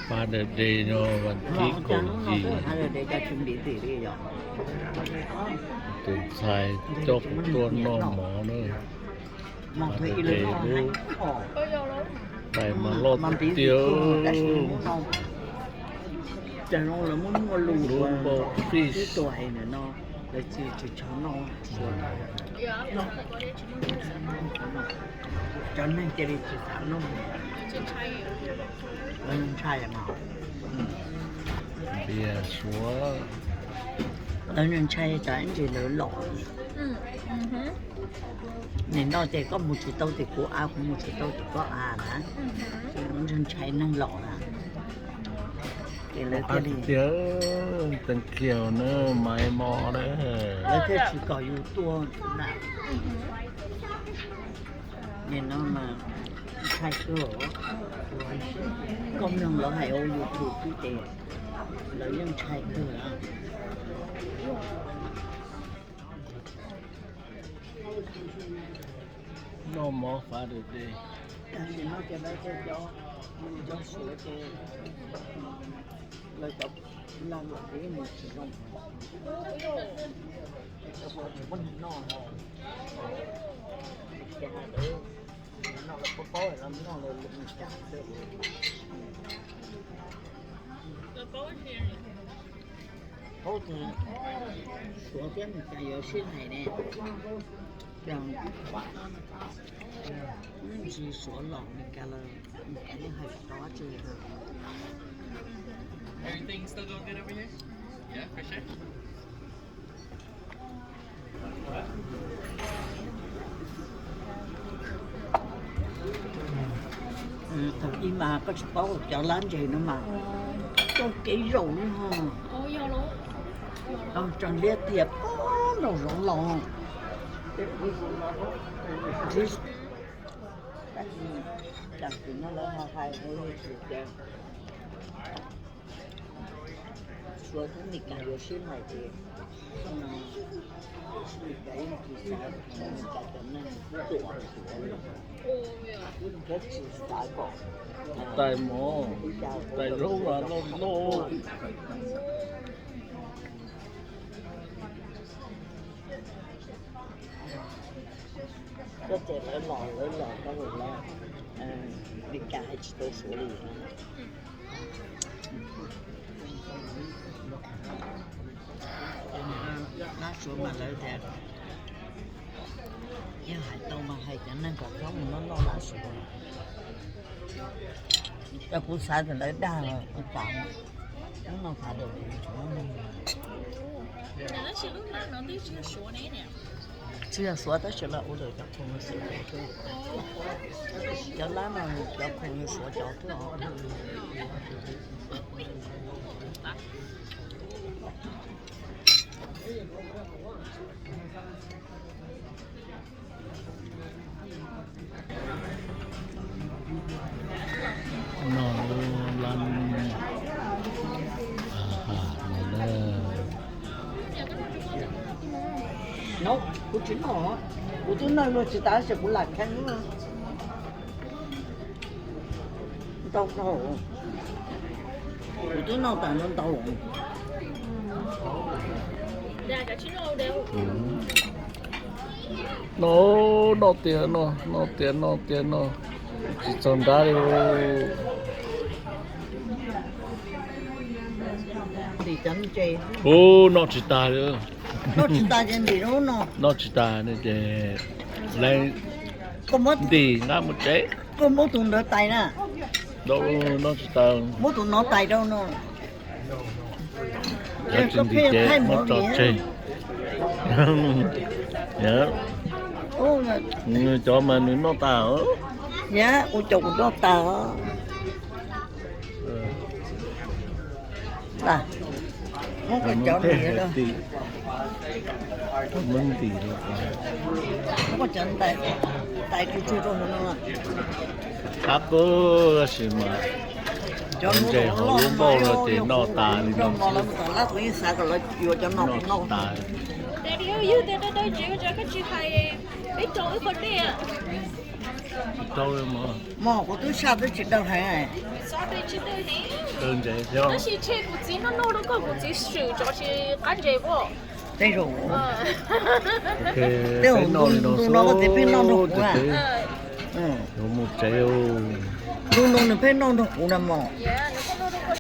Father's Day no vas thib kaum yim. Tus ntxhais coj kuv tuaj noj mov na. Father's Day lub tais mas loj tiag tiag. Lub npau fish. Cov neeg cia li tsis xav noj. Ntshai, lawv ntshai tsam ib ntsis lawv los. Nim no ces koj mus tsis tau tim kuv av, kuv mus tsis tau tim koj av na. Ces lawv ntshai ntshai neeg los na. Ces lawv thiaj li, thank you na, maiv mo na. Lawv thiaj tsis kom yus tuaj na. Nim no mas ntshai kawg. Koj mloog lawv hais ua YouTube xwb ces lawv yeej ntshai kawg na. Noj mov Father's Day. Cov Suav ces lawv cov lag luam ces yeej mus tsis zoo. Cov Suav tsis muaj neeg noj, ces hais lawv noj lawv paub paub los noj lawv lus Meskas xwb. Paub tias Suav thiab Meskas yuav sib hais ne. Ntsis Suav los Meskas lawm, Meskas yeej hais tau dab tsi. Thaum ub mas koj tsis paub cov lab ntses no mas coob kev zaum li ho. Tso liab tiag, nraum zoov los. Tab sis tam sim no lawv ho hais ua li cas, Suav thiab Meskas yuav sib hais ces Meskas yeej tsis xav, Meskas cov neeg tuam Suav li, thiab tsis xav kom tais mov, tais zaub mas loj loj. Koj ces lawv los lawv los tau lawm, Meskas hais tsis tau Suav li. Lab Suav mas lawv tias, yog hais tau mas hais cov neeg kom txhob mus noj noj lab Suav. Yog kuv xav tias lawv dag lawm, kuv xav, hnub no xav tias tsis muaj neeg. Tsis yog Suav tab sis lawv ua lawv cov khoom xwb. Cov lab no cov khoom Suav cov xwb os. No lab, no na. No kuv tsis noj, kuv twb noj luag tsis tas tab sis kuv lam kheeb. Ntau ntau, kuv twb noj tas ntau ntau. No, noj tiag no, noj tiag noj tiag no, tsis txog nrab li. Ub, noj tsis tas li. Noj tsis tas ces ntim rau no. Noj tsis tas no ces lawv ntim nqa mus tsev. Koj muab tus ntawd tais na. Noj tsis tas. Muab tus no tais rau no. Cov tsis ntim ces muab tso tseg. Cov mas nws noj tas. Ua cas kuv noj tas. Muab koj cov ntim, muab koj cov ntais, ntais tsuag tsuag rau hauv no. Qab kawg tab sis mas cov ntses hauv lub npauj no ces noj tas li no. Tom lab kuv yeej xav kom lawv yuav cov no noj tas. Daddy, ub, yog tias daw daw ntsev ua cas koj tsis hais peb rau wb qhov dej? Tsis tau li mog. Mog, kuv twb saj twb tsis daw heev. Daw ntses thiab. Tab sis tshe kuv txiv noj noj rau koj, kuv txiv swm tso tsis qab ntses pob. Tej zaum, tej zaum ntu no koj txiv pheej noj nrog kuv na. Yuav mus tsev. Ntu no nws pheej noj nrog kuv na mog.